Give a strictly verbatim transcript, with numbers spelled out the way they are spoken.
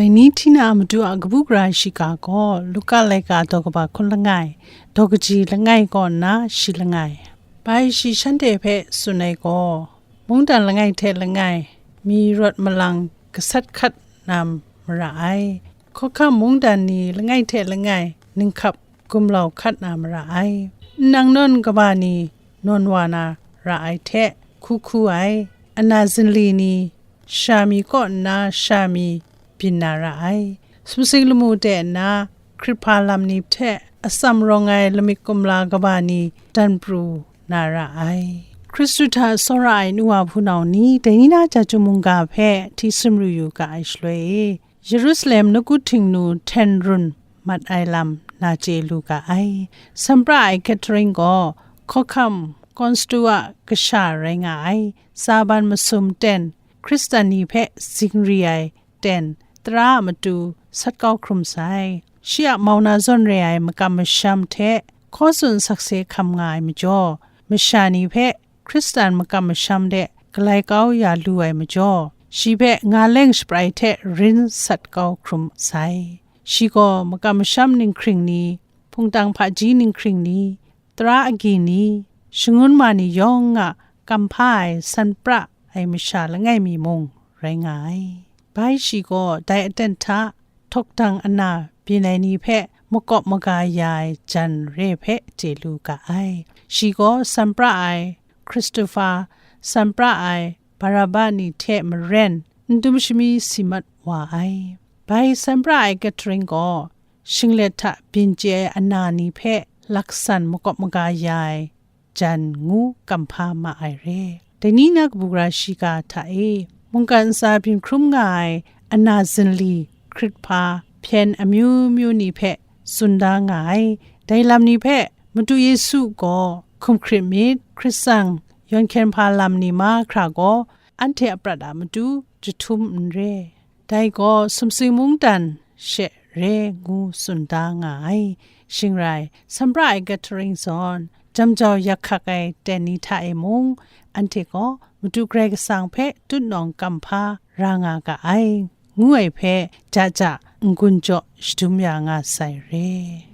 Dai ni hti na a matu a kabu gara shiga gaw Luka laika daw kaba hkun langai, daw kaji langai kaw nna shi langai. Bai shi shanhte hpe tsun ai gaw, mungdan langai hte langai mi rawt malang gasat hkat na mara ai. Hkawhkam mungdan ni langai hte langai ninghkap gumlau hkat na mara ai. Nnang nawn kaba ni nawn wa na ra ai hte, hku hku ai, ana zinli ni sha mi kaw nna sha mi byin na ra ai. Sumsing lamu de nna hkrit hpa lam ni hte atsam rawng ai lamik kumla kaba ni dan pru na ra ai. Hkristu hta tsawra ai nu wa hpunau ni, dai ni na chyeju mungga hpe hti sumru yu ga ai shaloi e, Yerusalem nawku htingnu hten run mat ai lam na chye lu ga ai. Sanpra ai Catherine gaw hkawhkam Konstu a kasha rai nga ai, tsaban masum ten Hkristan ni hpe zingri ai ten tara a matu sat kau hkrum sai. Shi a mau na zawn re ai makam masham hte hkaw tsun sakse hkam nga ai majaw, masha ni hpe Hkristan makam masham de galai kau ya lu ai majaw, shi hpe nga leng shabrai hte rin sat kau hkrum sai. Shi gaw makam masham ninghkring ni, hpungtang hpaji ninghkring ni, tara agyi ni, shangun ma ni yawng a kam hpa ai sanpra ai masha langai mi mung rai nga ai. Bai shi gaw dai aten hta htawk dang ana byin ai ni hpe makawp maga ya ai jan re hpe chye lu ga ai. Shi gaw sanpra ai Christopher, sanpra ai Baraba ni hte maren n dum shami si mat wa ai. Bai sanpra ai Catherine gaw shinglet hta byin chye ai ana ni hpe laksan makawp maga ya ai jan ngu kam hpa ma ai re. Dai ni na kabu gara shiga hta e, mungkan ntsa byin hkrum nga ai ana zinli hkrit hpa hpyen amyu myu ni hpe tsun da nga ai. Dai lam ni hpe Madu Yesu gaw hkum hkrit myit, hkrit tsang yawn hkyen hpa lam ni mahkra gaw anhte a prat a matu jahtum n re. Dai gaw sumsing mungdan she re ngu tsun da nga ai. Shing rai, sanpra ai Catherine zawn, jam jau yak hkak ai ten ni hta e mung, anhte gaw Madu Karai Kasang hpe tutnawng kam hpa ra nga ga ai, ngu ai hpe ja ja n-gun jaw shadum ya nga sai re.